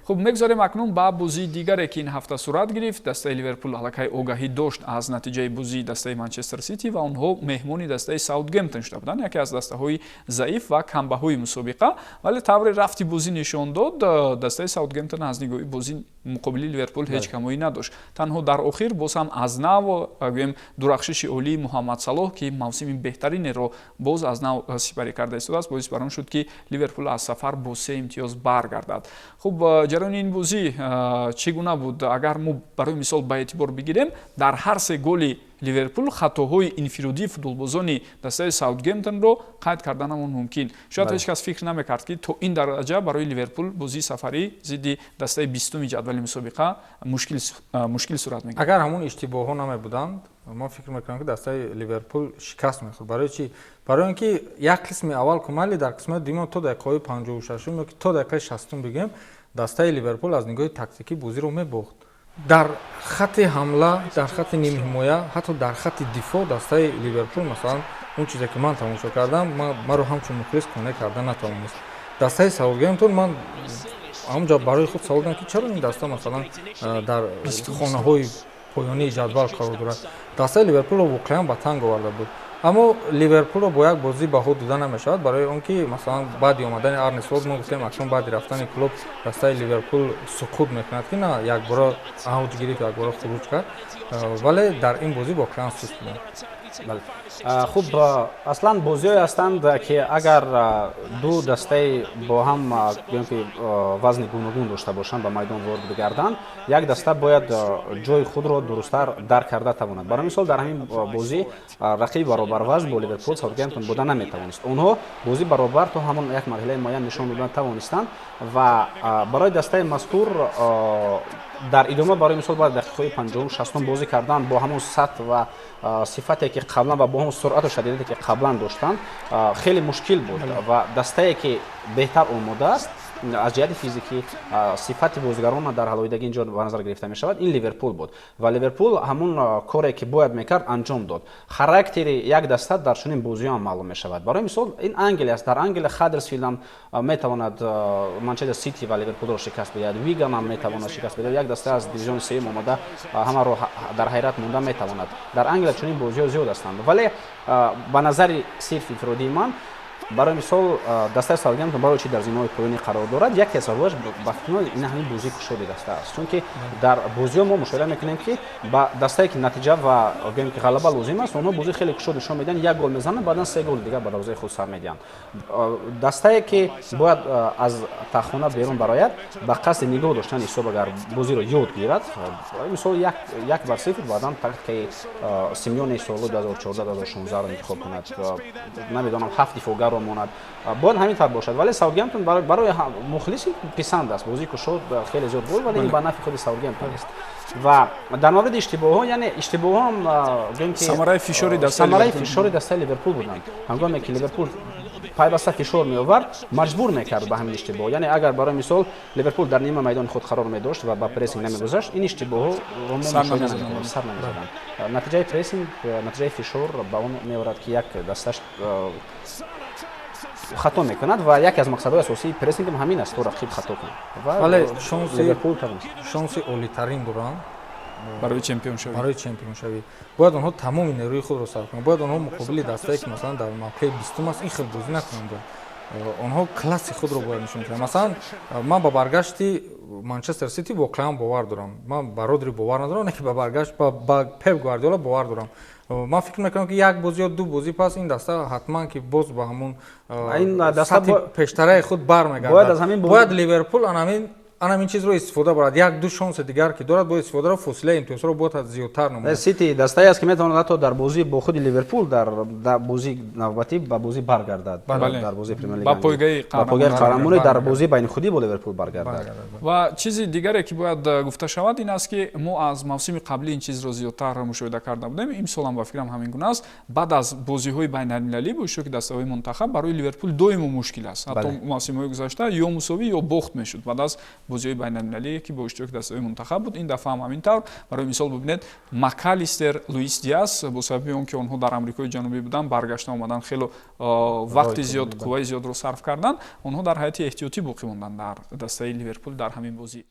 Хуб, мегузарем акнун ба бозии дигаре, ки ин ҳафта сурат гирифт. Дастаи Ливерпул аллакай огаҳӣ дошт аз натиҷаи бозии дастаи Манчестер Сити ва онҳо меҳмони дастаи Саутгемптон шуда буданд, яке аз дастаҳои заиф ва камбаҳои мусобиқа. Вале тавре рафти бозӣ нишон дод, дастаи Саутгемптон аз нигоҳи бозӣ муқобили Ливерпул ҳеҷ камоӣ надошт. Танҳо дар охир боз ҳам аз нав, гӯем, дурахшиши олии Муҳаммад Салоҳ, ки мавсими беҳтаринеро боз аз нав сипарӣ карда истодааст, боис бар он шуд, ки Ливерпул аз сафар бо се имтиёз баргардад. Хуб, ҷараёни ин бозӣ чӣ гуна буд? Агар мо барои мисол ба эътибор бигирем, дар ҳар се голи Ливерпул хатоҳои инфиродии футболбозони дастаи Саутгемптонро қайд карданамон мумкин. Шояд ҳеҷ кас фикр намекард, ки то ин дараҷа барои Ливерпул бозии сафарӣ зидди дастаи 20-уми ҷадвали мусобиқа мушкил сурат мегирад. Агар ҳамон иштибоҳҳо намебуданд, ман фикр мекунам, ки дастаи Ливерпул шикаст мехӯрд. Барои чӣ? Барои он ки як қисми аввал кумали, дар қисмати дуюм то дақиқаҳои 56-ум ёки то дақиқаи 60-ум бигӯем, дастаи Ливерпул аз нигоҳи тактикӣ бозиро мебохт. Дар хатти ҳамла, дар хатти нимҳимоя, ҳатто дар хатти дифоъ дастаи Ливерпул, масалан, он чизе ки ман тамошо кардам, маро ҳамчун мухлис қонеъ карда натавонист. Дастаи Саутгемптон, ман ҳамонҷо барои худ савол додам, ки чаро ин даста, масалан, дар хонаҳои поёнии ҷадвал қарор дорад. Дастаи Ливерпулро воқеан ба танг оварда буд. Аммо Ливерпулро бо як бозӣ баҳо дода намешавад, барои он ки, масалан, баъди омадани Арне Слот мо гуфтем, акнун баъди рафтани Клоп дастаи Ливерпул суқут мекунад, ки на, якбора авҷ гирифт, якбора хуруҷ кард, вале дар ин бозӣ воқеан суст буданд. Бале, хуб, аслан бозиҳое ҳастанд, ки агар ду дастаи бо ҳам, гӯем ки, вазни гуногун дошта бошанд, ба майдон ворид бигарданд, як даста бояд ҷои худро дурусттар дарк карда тавонад. Барои мисол, дар ҳамин бозӣ рақиби баробарвазн бо Ливерпул Саутгемптон буда наметавонист. Онҳо бозӣ баробар то ҳамон як марҳилаи муайян нишон додан тавонистанд ва барои дастаи мазкур дар идома, барои мисол, бояд дақиқаҳои 50-ум, 60-ум бозӣ кардан бо ҳамон сатҳ ва сифате, ки қаблан, ва бо ҳамон суръату шадидате, ки қаблан доштанд, хеле мушкил буд. Ва дастае, ки беҳтар омода аст аз ҷиҳати физикӣ, сифати бозигарона дар ҳалоидагӣ инҷо ба назар гирифта мешавад, ин Ливерпул буд. Ва Ливерпул ҳамон коре, ки бояд мекард, анҷом дод. Характери як даста дар чунин бозиҳо ҳам маълум мешавад. Барои мисол, ин Англия аст. Дар Англия Хаддерсфилд ҳам метавонад Манчестер Сити ва Ливерпулро шикаст бидиҳад, Виган ҳам метавонад шикаст бидиҳад, як даста аз дивизиони сеюм омада ҳамаро дар ҳайрат монда метавонад. Дар Англия чунин бозиҳо зиёд ҳастанд. Вале ба назари сирф инфиродии ман, барои мисол, дастаи Саутгемптон барои чӣ дар зинаҳои поёнӣ қарор дорад? Яке аз сабабҳояш, ба фикри ман, ин ҳамин бозии кушоди даста аст, чунки дар бозиҳо мо мушоҳида мекунем, ки ба дастае, ки натиҷа ва, гӯем ки, ғалаба лозим аст, онҳо бозии хеле кушод нишон медиҳанд, як гол мезананд, баъдан се голи дигар ба дарвозаи худ сар медиҳанд. Дастае, ки бояд аз таххона берун барояд ба қасди нигоҳ доштани ҳисоб, агар бозиро ёд гирад, барои мисол, 1-0, баъдан тактикаи Симеони соли 2014-2016-ро интихоб кунад, намедонам, ҳафт дифоъгарро монад, бояд ҳамин тавр бошад. Вале Саутгемптон барои мухлиси писанд аст, бозии кушод, хеле зиёд гол, вале ин ба нафъи худи Саутгемптон нест. Ва дар мавриди иштибоҳҳо, яъне иштибоҳҳо ҳам, гӯем ки, самараи фишори дастаи самараи фишори дастаи Ливерпул буданд. Ҳангоме ки Ливерпул пайваста фишор меовард, маҷбур мекард ба ҳамин иштибоҳ. Яъне агар, барои мисол, Ливерпул дар нима майдони худ қарор медошт ва ба прессинг намегузашт, ин иштибоҳҳоро мо мушоҳида намекардем, сар намезаданд. Натиҷаи прессинг, натиҷаи фишор ба он меорад, ки як дасташ хато мекунад, ва яке аз мақсадҳои асосии прессинг ҳам ҳамин аст, то рақиб хато кунад. Вале шонси олитарин доранд барои чемпионшавӣ. Барои чемпионшавӣ бояд онҳо тамоми нерӯи худро сарф кунанд. Бояд онҳо муқобили дастае, ки, масалан, дар мавқеи 20-ум аст, ин хел бозӣ накунанд. Бояд онҳо класси худро бояд нишон диҳанд. Масалан, ман ба баргашти Манчестер Сити воқеан бовар дорам. Ман ба Родри бовар надорам, не ки ба баргашт ба Пеп Гвардиола бовар дорам. Ман фикр мекунам, ки як бозӣ ё ду бозӣ пас ин даста ҳатман ки боз ба ҳамон сатҳи пештараи худ бармегардад. Бояд Ливерпул анамин чизро истифода барад, як ду шонси дигар ки дорад, бояд истифода барад, фосилаи имтиёзҳоро бояд зиёдтар намояд. Сити дастае аст, ки метавонад ҳатто дар бозӣ бо худи Ливерпул дар бозии навбатӣ ба бозӣ баргардад, дар бозии Премер Лига ба пойгаи қаҳрамонӣ, дар бозии байни худӣ бо Ливерпул баргардад. Ва чизи дигаре, ки бояд гуфта шавад, ин аст, ки мо аз мавсими қаблӣ ин чизро зиёдтар мушоҳида карда будем, имсол ҳам, ба фикрам, ҳамин гуна аст. Баъд аз бозиҳои байналмилалӣ бо иштироки дастаҳои мунтахаб барои Ливерпул доимо мушкил аст. Ҳатто мавсимҳои гузашта ё мусовӣ, ё бохт мешуд баъд аз Бозиҳои байналмилалие, ки бо иштироки дастаҳои мунтахаб буд, ин дафъа ҳам ҳамин тавр. Барои мисол, бибинед, Макалистер, Луис Диас бо сабаби он ки онҳо дар Амрикои Ҷанубӣ буданд, баргашта омаданд, хело вақти зиёд, қувваи зиёдро сарф карданд, онҳо дар ҳайати эҳтиётӣ боқӣ монданд дар дастаи Ливерпул дар ҳамин бозӣ.